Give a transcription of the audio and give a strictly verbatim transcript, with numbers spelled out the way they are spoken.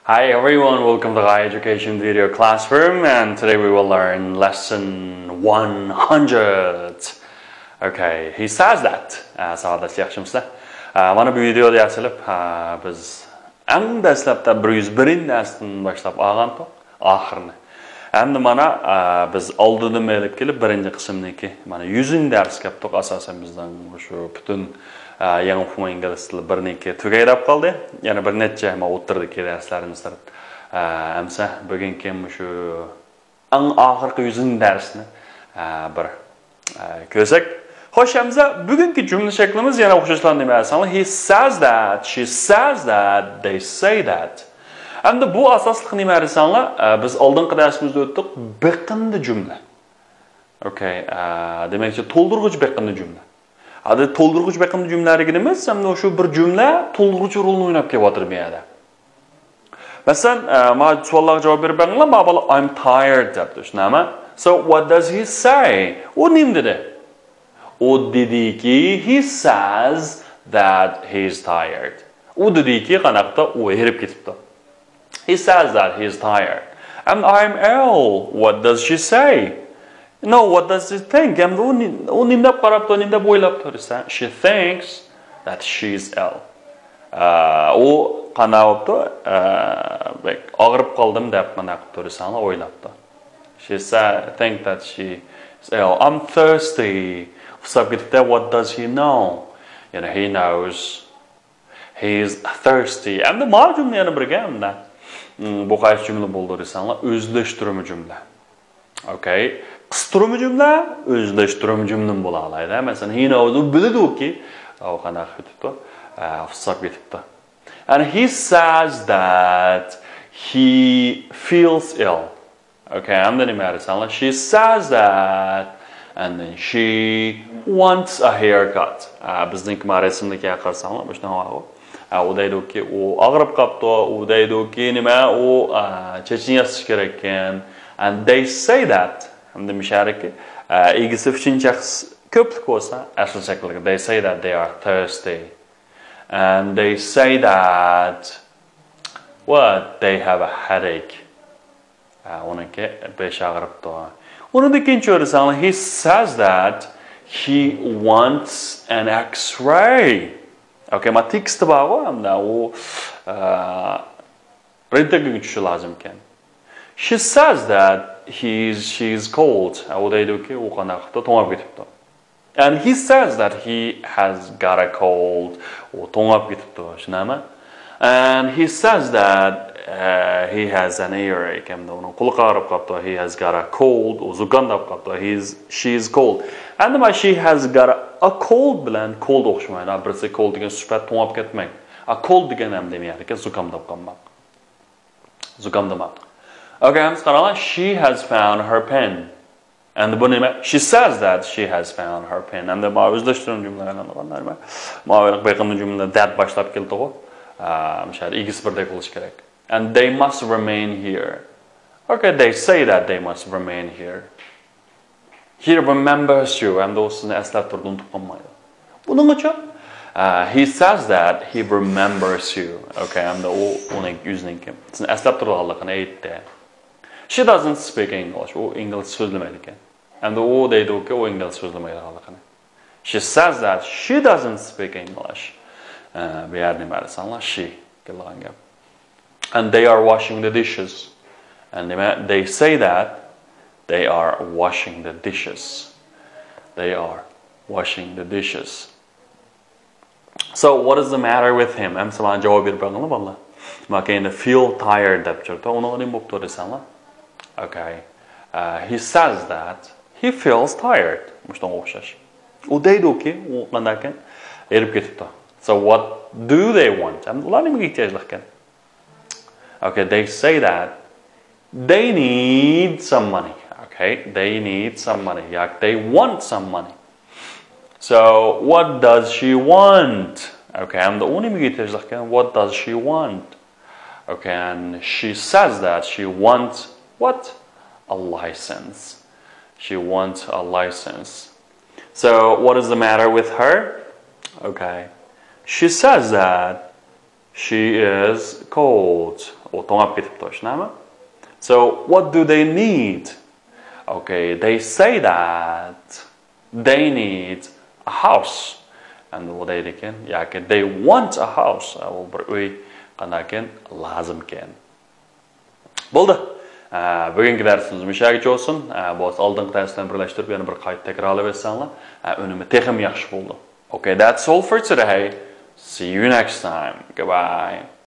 Hi everyone, welcome to High Education Video Classroom, and today we will learn lesson one hundred. Okay, he says that. ساۋاقداشلار، ياخشىمۇسىلەر؟ مانا بۇ ۋىدېودا ياسىلىپ، بىز ئەڭ دەسلەپتە بىر يۈز بىرىنچى دەرستىن باشلاپ ئالغانتۇق ئاخىرنى. ئەمدى مانا، ئە، بىز ئالدىدىن ئېلىپ كېلىپ بىرىنچى قىسىمنىڭكى، مانا، يۈزىنچى دەرسكە كەپتۇق. ئاساسەن بىزنىڭ شۇ پۈتۈن، ئە، يەڭ ئۇقۇم ئىنگلىز تىلى بىر نىڭكى تۈگەي دەپ قالدى. يەنە بىر نەچچە، ما، ئوتتۇرىدىكى دەرسلەردىن سىرت. ئە، ئەمسە بۈگۈنكى مۇشۇ ئەڭ ئاخىرقى يۈزىنچى دەرسنى، ئە، بىر ئە، كۆرسەك. خوش، ئەمسە بۈگۈنكى جۈملە شەكلىمىز يەنە ئوخشاشلا نېمە دېسەڭلار، he says that, she says that, they say that. ئەمدى بۇ ئاساسلىق نېمە دېسەڭلار، ئە، بىز ئالدىنقى دەرسىمىزدە ئۆتتۇق، بېقىندى جۈملە. ئوكەي، ئە، دېمەكچى، تولدۇرغۇچ بېقىندى جۈملە. ئادەتتە تولدۇرغۇچ بېقىندى جۈملە دېگىنىمىز، ئەمدى شۇ بىر جۈملە تولدۇرغۇچ رولىنى ئويناپ كېلىۋاتىدۇ بۇ يەردە. مەسىلەن، ئە، ما سوئاللارغا جاۋاب بېرىپ بېقىڭلار، ما بالا I'm tired دەپتۇ، شۇنداقمۇ؟ So what does he say? ئۇ نېمە دېدى؟ ئۇ دېدىكى، he says that he's tired. ئۇ دېدىكى، قانداقتا ئۇ ھېرىپ كېتىپتۇ. He says that he's tired. And I'm ill. What does she say? No, what does she think? ئەمدى ئۇ نېمە دەپ قاراپتۇ، نېمە دەپ ئويلاپتۇ دېسە، she thinks that she's ill. ئە، ئۇ قانداق بوپتۇ؟ ئە، بەك ئاغرىپ قالدىم دەپ مانا قىپتۇ دېسەڭلار، ئويلاپتۇ. She said, think that she is ill. I'm thirsty. ئۇسساپ كېتىپتۇ. What does he know? يەنى he knows. He is thirsty. ئەمدى ما جۈملە يەنە بىرگە ئەمدى. بۇ قايسى جۈملە بولىدۇ دېسەڭلار، ئۆزلەشتۈرمە جۈملە. ئوكەي. قىستۇرما جۈملە، ئۆزلەشتۈرمە جۈملىمۇ بولالايدۇ. مەسىلەن، he knows، ئۇ بىلىدۇكى، ئۇ قانداق كېتىپتۇ؟ ئۇسساپ كېتىپتۇ. And he says that he feels ill. ئوكەي، ئەمدى نېمە دېسەڭلار، she says that and then she wants a haircut. بىزنىڭكى ما رەسىمدىكىگە قارىساڭلار، مۇشۇنىڭ بارغۇ. ئۇ دەيدۇكى، ئۇ ئاغرىپ قاپتۇ، ئۇ دەيدۇكى نېمە، ئۇ چېچىنى ياساش كېرەككەن. And they say that. ئەمدى مۇشۇ يەردىكى ئىگىسى ئۈچىنچى شەخس كۆپلۈك بولسا، ئەسلى شەكىلدىكى، they say that they are thirsty. And they say that what? They have a headache. ئۇنىڭكى بېشى ئاغرىپتۇ. ئۇنىڭدىن كېيىن چۆرىسەڭلار، he says that he wants an X-ray. ئوكەي، ما تېكىستى بارغۇ، ئەمدى ئۇ، ئە، رېنتگېنگە چۈشۈشى لازىمكەن. She says that he is, she is cold. ئۇ دەيدۇكى، ئۇ قانداق قىپتۇ، توڭلاپ كېتىپتۇ. And he says that he has got a cold. ئۇ توڭلاپ كېتىپتۇ، شۇنداقمۇ؟ And he says that, uh, he has an earache. ئەمدى ئۇنىڭ قۇلىقى ئاغرىپ قاپتۇ. He has got a cold. ئۇ زۇكامداپ قاپتۇ. He is, she is cold. ئەمدى ما she has got a cold بىلەن cold ئوخشىمايدۇ. بىرسى cold دېگەن سۈپەت توڭلاپ كەتمەي. A cold دېگەن ئەمدى نېمە يەركەن؟ زۇكامداپ قالماق. زۇكامدىماق. ئوكەي، ئەمدى قاراڭلار. She has found her pen. ئەمدى بۇ نېمە؟ She says that she has found her pen. ئەمدى ما ئۆزلەشتۈرۈلگەن جۈملىگە ئايلانغان نېمە؟ ما بېقىندى جۈملە that باشلاپ كېلىدىغۇ. ئە، مۇشۇ يەردە ئىگىسى بىردەك بولۇشى كېرەك. And they must remain here. ئوكەي، they say that they must remain here. He remembers you. ئەمدى ئۇ سىزنى ئەسلەپ تۇرىدۇ، ئۇنتۇپ قالمايدۇ. بۇنىڭ ئۈچۈن، ئە، he says that he remembers you. ئوكەي، ئەمدى ئۇ ئۇنىڭ ئۆزىنىڭكى سىزنى ئەسلەپ تۇرىدىغانلىقىنى ئېيتتى. She doesn't speak English. ئۇ ئىنگلىزچە سۆزلىمەيدىكەن. ئەمدى ئۇ دەيدۇكى، ئۇ ئىنگلىزچە سۆزلىمەيدىغانلىقىنى. She says that she doesn't speak English. ئە، بۇ يەردە نېمە دېسەڭلار، she كېلىدىغان گەپ. And they are washing the dishes. ئە، نېمە؟ They say that they are washing the dishes. They are washing the dishes. So, what is the matter with him? ئەمسە ماڭا جاۋاب بېرىپ بېقىڭلار، بالىلار. ما كەينىدە feel tired دەپ چۈشۈرۈپتۇ. ئۇنىڭغا نېمە بوپتۇ دېسەڭلار. ئوكەي. ئە، he says that he feels tired. مۇشۇنىڭغا ئوخشاش. ئۇ دەيدۇكى، ئۇ قانداقكەن؟ ھېرىپ كېتىپتۇ. So, what do they want? ئەمدى ئۇلار نېمىگە ئېھتىياجلىقكەن؟ Okay, they say that they need some money. Okay, they need some money. ياكى they want some money. So, what does she want? Okay, ئەمدى ئۇ نېمىگە ئېھتىياجلىقكەن؟ What does she want? Okay, and she says that she wants what? A license. She wants a license. So, what is the matter with her? Okay. She says that she is cold. ئۇ توڭاپ كېتىپتۇ، شۇنداقمۇ؟ So what do they need? Okay, they say that they need a house. ئەمدى ئۇ دەيدىكەن ياكى they want a house. ئۇ بىر ئۆي قانداقكەن، لازىمكەن. بولدى. ئە، بۈگۈنكى دەرسىمىز مۇشۇ يەرگىچە بولسۇن. ئە، بولسا ئالدىنقى دەرس بىلەن بىرلەشتۈرۈپ يەنە بىر قايتا تەكرارلاپ ئۆتسەڭلار، ئە، ئۈنۈمى تېخىمۇ ياخشى بولىدۇ. Okay, that's all for today. See you next time. Goodbye.